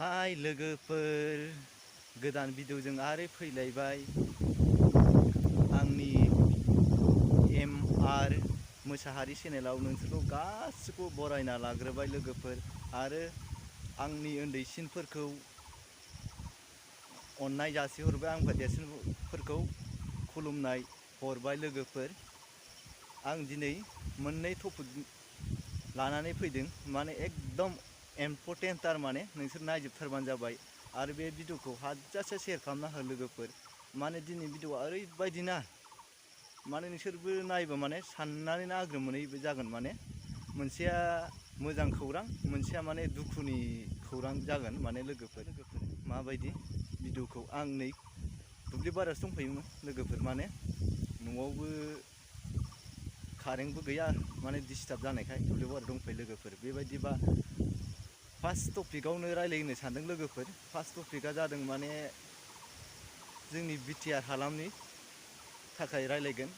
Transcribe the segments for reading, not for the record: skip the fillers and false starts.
हाय लोगोफोर, गोदान भिडिअजों आरो फैलायबाय। आंनि MR मोसाहारी चेनेलाव नोंसोरखौ गासिखौबो बरायना लाग्रोबाय लोगोफोर, आरो आंनि उन्दैसिनफोरखौ अननाय जासिहरबाय, आंनिफ्राय देरसिनफोरखौ खुलुमनाय हरबाय लोगोफोर। आं दिनै मोननै टपिक लानानै फैदों, माने एकदम इम्परटेन्ट, थारमाने नोंसोर नायजोबथारबानो जाबाय। आरो बे भिडिअखौ हाजासे शेयार खालामना हो लोगोफोर। माने दिनै भिडिअआ ओरैबायदि ना, माने नोंसोरबो नायबा माने साननानै नाग्रोम मोनै जागोन। माने मोनसेया मोजां खौरां, मोनसेया माने दुखुनि खौरां जागोन। माने लोगोफोर माबायदि भिडिअखौ, आं नै दुब्लि बारियावसो दंफैयोमोन लोगोफोर। माने न'आवबो कारेन्टबो गैया, माने डिस्टार्ब जानायखाय दुब्लि बारियाव दंफैयो लोगोफोर। बेबायदिबा फार्स्ट टपिकआवनो रायलायनो सानदों लोगोफोर। फार्स्ट टपिकआ जादों माने जोंनि BTR हालामनि थाखाय रायलायगोन।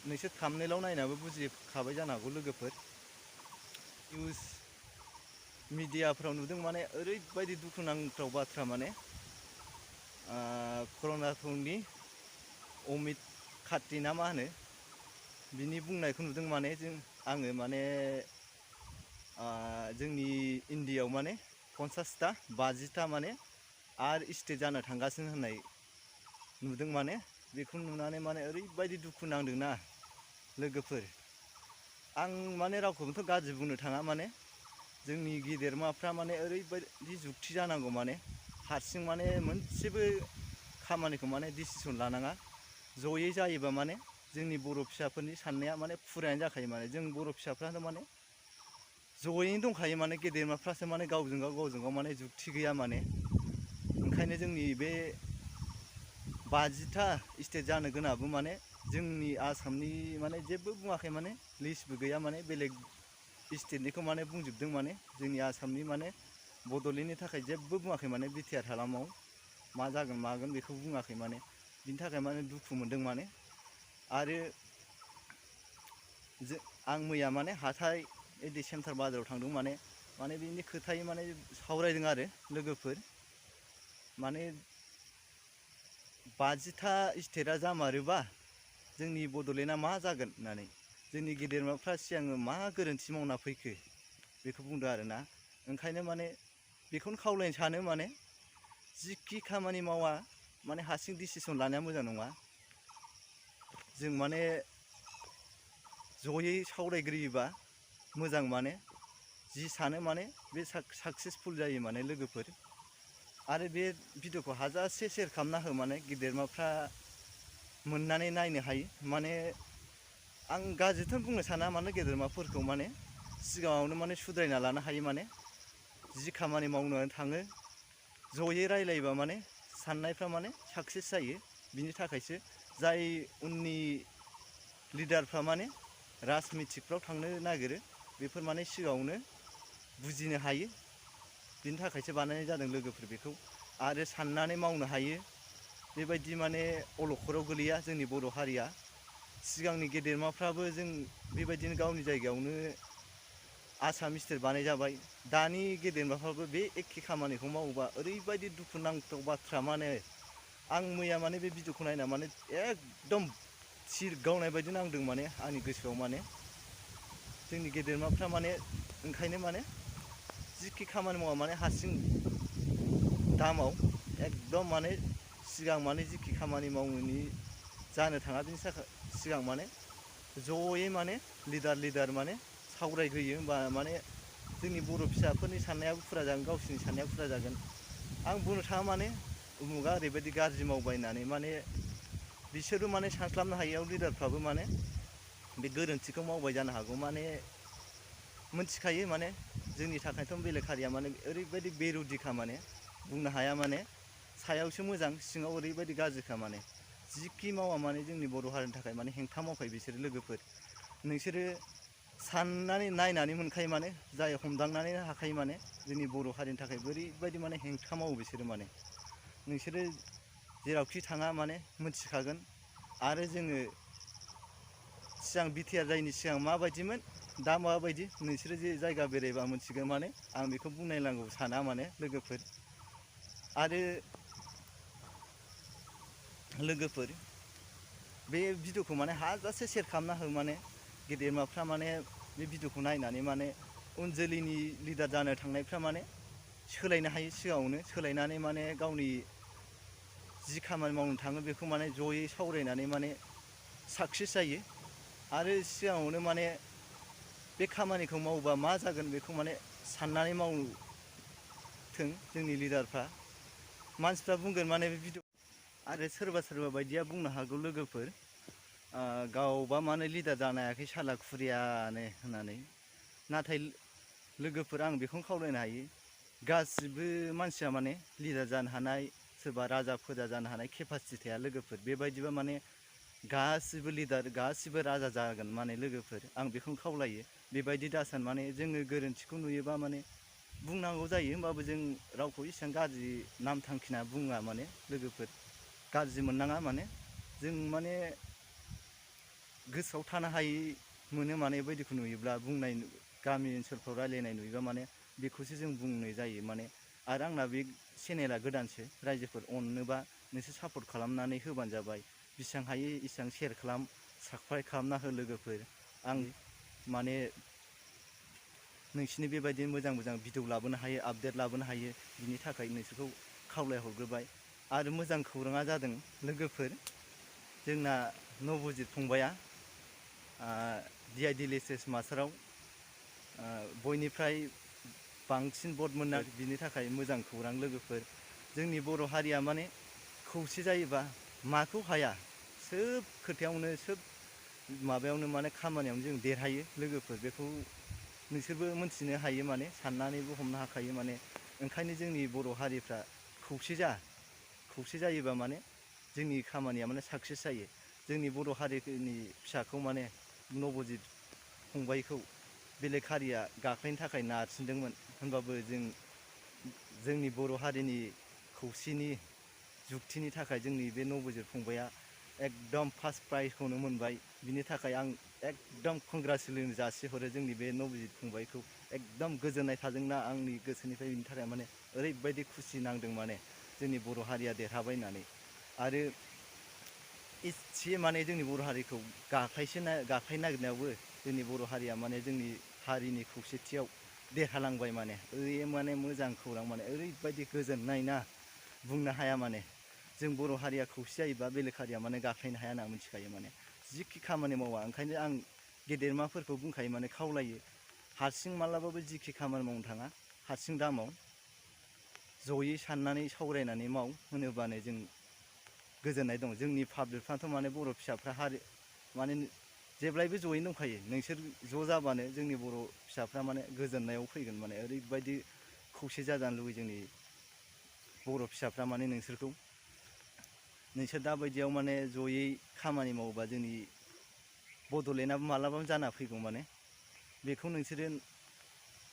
नोंसोर थाम्बनेइलाव नायनाबो बुजिखाबाय जानो हागौ लोगोफोर। निउस मिडियाफ्राव नुदों, माने ओरैबायदि दुखुनांथाव बाथ्रा। माने कर्नाटकनि अमित खाट्रि ना मा होनो, बिनि बुंनायखौ नुदों। माने आङो माने जोंनि इण्डियाआव माने 50टा 50टा माने आर स्टेट जानो थांगासिनो होननाय नुदों। माने बेखौ नुनानै माने ओरैबायदि दुखु नांदोंना लोगोफोर। आं माने रावखौबोथ' गाज्रि बुंनो थाङा, माने जोंनि गेदेरमाफ्रा माने ओरैबायदि जुक्ति जानांगौ। माने हारसिं माने मोनसेबो खामानिखौ माने डिसिसन लानाङा, जयै जायोबा माने जोंनि बर' फिसाफोरनि साननाया माने फुरायानो जाखायो। माने जों बर' फिसाफ्रानो माने जयैनो दंखायो। माने गेदेरमाफ्रासो माने गावजों गाव माने जुक्ति गैया। माने ओंखायनो जोंनि बे 50टा स्टेट जानो गोनांबो माने जोंनि आसामनि माने जेबो बुङाखै, माने लिस्टबो गैया। माने बेलेग स्टेटनिखौ माने बुंजोबदों। माने जोंनि आसामनि माने बड'लेण्डनि थाखाय जेबो बुङाखै। माने BTR हालामाव मा जागोन मागोन बेखौ बुङाखै। माने बिनि थाखाय माने दुखु मोनदों। माने आरो आं मैया माने हाथाय बिदि सेन्टार बाजाराव थांदों। माने बिनि खोथायै माने सावरायदों आरो लोगोफोर। माने 50टा स्टेटआ जामारोबा जोंनि बड'लेण्डआ मा जागोन होननानै जोंनि गेदेरमाफ्रा सिगाङो मा गोरोन्थि मावना फैखो बेखौ बुंदों आरोना। ओंखायनो माने बेखौनो खावलायनो सानो, माने जिखि खामानि मावा माने हारसिं डिसिसन लानाया मोजां नङा। जों माने जयै सावरायग्रोयोबा मोजां। माने जि सानो माने बे साक्सेसफुल जायो माने लोगोफोर। आरो बे भिडिअखौ हाजासे शेयार खालामना हो, माने गेदेरमाफ्रा मोननानै नायनो हायो। माने आं गाज्रिथ' बुंनो साना, माने गेदेरमाफोरखौ माने सिगाङावनो माने सुद्रायना लानो हायो। माने जि खामानि मावनो थाङो जयै रायलायोबा माने साननायफ्रा माने साक्सेस जायो। बिनि थाखायसो जाय उननि लिडारफ्रा माने राजनितिकफ्राव थांनो नागिरो, बेफोर माने सिगाङावनो बुजिनो हायो। बिनि थाखायसो बानायनाय जादों लोगोफोर बेखौ। आरो साननानै मावनो हायो। बेबायदि माने अलखदाव गोलैया जोंनि बर' हारिया। सिगांनि गेदेरमाफ्राबो जों बेबायदिनो गावनि जायगायावनो आसाम स्टेट बानाय जाबाय। दानि गेदेरमाफ्राबो बे एखे खामानिखौ मावोबा ओरैबायदि दुखुनांथाव बाथ्रा। माने आं मैया माने बे भिडिअखौ नायना माने एकदम थिर गावनाय बायदि नांदों। माने आंनि गोसोआव माने जोंनि गेदेरमाफ्रा माने ओंखायनो माने जिखि खामानि मावा माने हारसिं दामाव एकदम माने सिगां माने जिखि खामानि मावनायनि जानो थाङा, बिनि थाखाय सिगां माने जयै माने लिडार माने सावरायग्रोयो। होमबा माने जोंनि बर' फिसाफोरनि साननायाबो फुरा जागोन, गावसोरनि साननायाबो फुरा जागोन। आं बुंनो थाङा माने उमुगा ओरैबायदि गाज्रि मावबाय होननानै, माने बिसोरबो माने सानस्लाबनो हायियाव लिडारफ्राबो माने बे गोरोन्थिखौ मावबाय जानो हागौ। माने मोनथिखायो माने जोंनि थाखायथ' बेलेग हारिया माने ओरैबायदि बेरुदिखा, माने बुंनो हाया। माने सायावसो मोजां, सिङाव ओरैबायदि गाज्रिखा। माने जिखि मावा माने जोंनि बर' हारिनि थाखाय माने हेंथा मावखायो बिसोरो लोगोफोर। नोंसोरो साननानै नायनानै मोनखायो, माने जाय हमदांनानै हाखायो माने जोंनि बर' हारिनि थाखाय बोरैबायदि माने हेंथा मावो बिसोरो। माने नोंसोरो जेरावखि थाङा माने मोनथिखागोन। आरो जोङो सिगां BTR जायैनि सिगां माबायदिमोन, दा माबायदि, नोंसोरो जे जायगा बेरायबा मोनथिगोन। माने आं बेखौ बुंनायनांगौ साना माने लोगोफोर। आरो लोगोफोर बे भिडिअखौ माने हाजासे शेयार खालामना हो, माने गेदेमाफ्रा माने बे भिडिअखौ नायनानै माने उन जोलैनि लिडार जानो थांनायफ्रा माने सोलायनो हायो, सिगाङावनो सोलायनानै माने गावनि जि खामानि मावनो थाङो बेखौ माने जयै सावरायनानै माने साक्सेस जायो। आरो सिगाङावनो माने बे खामानिखौ मावोबा मा जागोन बेखौ माने साननानै मावथों जोंनि लिडारफ्रा। मानसिफ्रा बुंगोन माने बे भिडिअ आरो सोरबा सोरबा बायदिया बुंनो हागौ लोगोफोर, गावबा मानो लिडार जानो हायाखै साला खुरियानो होननानै। नाथाय लोगोफोर आं बेखौनो खावलायनो हायो, गासिबो मानसिया माने लिडार जानो हानाय, सोरबा राजा फोजा जानो हानाय केपासिटि थाया लोगोफोर। बेबायदिबा माने गासिबो लिडार गासिबो राजा जागोन माने लोगोफोर। आं बेखौनो खावलायो, बेबायदि दासान। माने जोङो गोरोन्थिखौ नुयोबा माने बुंनांगौ जायो, होमबाबो जों रावखौ इसेबां गाज्रि नाम थांखिना बुङा माने लोगोफोर। गाज्रि मोननाङा माने, जों माने गोसोआव थानो हायै मोनो माने बेबायदिखौ नुयोब्ला। बुंनाय गामि ओनसोलफ्राव रायलायनाय नुयोबा माने बेखौसो जों बुंनाय जायो माने। आरो आंना बे चेनेला गोदानसो, रायजोफोर अननोबा नोंसोर सापर्ट खालामनानै होबानो जाबाय। बेसेबां हायो एसेबां शेयार खालाम, साबसक्राइब खालामना हो लोगोफोर। आं माने नोंसिनि बेबायदि मोजां मोजां भिडिअ लाबोनो हायो, आपडेट लाबोनो हायो, बिनि थाखाय नोंसोरखौ खावलायहरग्रोबाय। आरो मोजां खौराङा जादों लोगोफोर, जोंना नबजित फंबाया DIDLSS मास्टाराव बयनिफ्राय बांसिन भट मोननाय, बिनि थाखाय मोजां खौरां लोगोफोर। जोंनि बर' हारिया माने खौसे जायोबा माखौ हाया, सोब खोथायावनो सोब माबायावनो माने खामानियावनो जों देरहायो लोगोफोर। बेखौ नोंसोरबो मोनथिनो हायो माने, साननानैबो हमनो हाखायो माने। ओंखायनो जोंनि बर' हारिफ्रा खौसे जायोबा माने जोंनि खामानिया माने साक्सेस जायो। जोंनि बर' हारिनि फिसाखौ माने नबजित फंबायखौ बेलेग हारिया गाख्लायनो थाखाय नारसिनदोंमोन, होनबाबो जोंनि बर' हारिनि खौसेनि जुक्तिनि थाखाय जोंनि बे नबजित फंबाया एकदम फार्स्ट प्राइजखौनो मोनबाय। बिनि थाखाय आं एकदम कंग्रेचुलेसन जासिहरो जोंनि बे नबजित फंबायखौ। एकदम गोजोननाय थादोंना आंनि गोसोनिफ्राय, बिनि थाखाय माने ओरैबायदि खुसि नांदों माने जोंनि बर' हारिया देरहाबाय होननानै। आरो इसे माने जोंनि बर' हारिखौ गाख्लायनो नागिरनायावबो जोंनि बर' हारिया माने जोंनि हारिनि खौसेथियाव देरहालांबाय माने। माने मोजां खौरां माने, ओरैबायदि गोजोननाय ना बुंनो हाया माने। जों बर' हारिया खौसे जायोबा बेलेग हारिया माने गाख्लायनो हाया होनना मिथिखायो माने, जिखि खामानि मावा। ओंखायनो आं गेदेरमाफोरखौ बुंखायो माने, खावलायो, हारसिं मालाबाबो जिखि खामानि मावनो थाङा हारसिं दामाव, जयै साननानै सावरायनानै माव होनोबानो जों गोजोननाय दं। जोंनि पाब्लिकफ्राथ' माने बर' फिसाफ्रा माने जेब्लायबो जयैनो दंखायो। नोंसोर ज' जाबानो जोंनि बर' फिसाफ्रा माने गोजोननायाव फैगोन माने। ओरैबायदि खौसे जाजानो लुबैयो जोंनि बर' फिसाफ्रा माने नोंसोर दाबायदियाव माने जयै खामानि मावोबा जोंनि बड'लेण्डआबो मालाबाबो जाना फैगौ माने। बेखौ नोंसोरो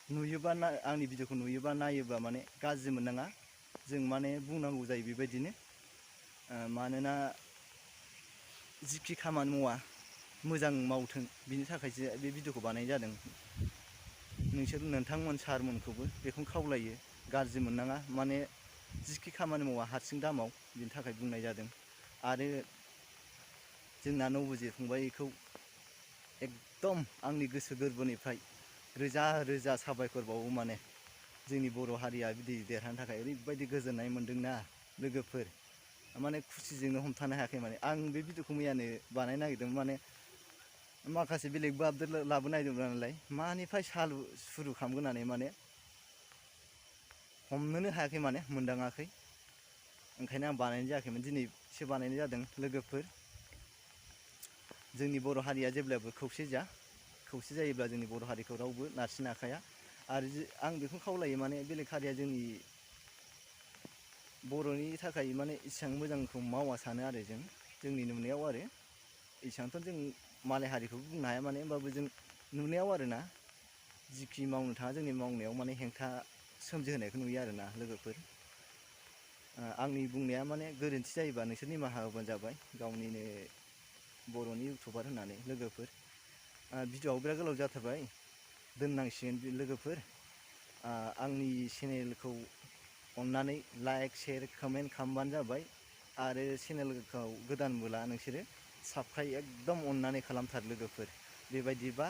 नुयोबा, आंनि भिडिअखौ नुयोबा नायोबा माने गाज्रि मोननाङा। जों माने बुंनांगौ जायो बेबायदिनो। मानोना जिखि खामानि मावा मोजां मावथों, बिनि थाखायसो बे भिडिअखौ बानायनाय जादों। नोंथांमोन सारमोनखौबो बेखौनो खावलायो, गाज्रि मोननाङा माने जिखि खामानि मावा हारसिं दामाव, बिनि थाखाय बुंनाय जादों। आरो जोंना नबजित फंबायखौ एकदम आंनि गोसो गोरबोनिफ्राय रोजा रोजा साबायखर बावो माने। जोंनि बर' हारिया बिदि देरहानो थाखाय ओरैबायदि गोजोननाय मोनदोंना लोगोफोर, माने खुसिजोंनो हमथानो हायाखै माने। आं बे भिडिअखौ मैयानो बानायनो नागिरदोंमोन माने, माखासे बेलेगबो आपडेट लाबोनो नागिरदोंमोन नालाय, मानिफ्राय सुरु खालामगोन होननानै माने हमनोनो हायाखै माने, मोनदाङाखै। ओंखायनो आं बानायनाय जायाखैमोन, दिनैसो बानायनाय जादों लोगोफोर। जोंनि बर' हारिया जेब्लाबो खौसे जायोब्ला जोंनि बर' हारिखौ रावबो नारसिननो हाखाया। आरो आं बेखौनो खावलायो माने, बेलेग हारिया जोंनि बर'नि थाखाय माने इसेबां मोजांखौ मावा सानो आरो जोंनि नुनायाव आरो। इसेबांथ' जों मालाय हारिखौबो बुंनो हाया माने, होमबाबो जों नुनायाव आरोना, जिखि मावनो थाङा जोंनि मावनायाव माने हेंथा सोमजिहोनायखौ नुयो आरोना लोगोफोर। आंनि बुंनाया माने गोरोन्थि जायोबा नोंसोर निमाहा होबानो जाबाय, गावनिनो बर'नि इउटुबार होननानै लोगोफोर। भिडिअ'आबो बिराद गोलाव जाथारबाय, दोननांसिगोन लोगोफोर। आंनि चेनेलखौ अन्नानै लाइक शेयार कमेन्ट खालामबानो जाबाय आरो चेनेलखौ गोदानबोला नोंसोरो साबस्क्राइब एकदम अन्नानै खालामथार लोगोफोर। बेबायदिबा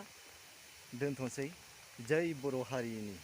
दोनथ'सै। जै बर' हारिनि।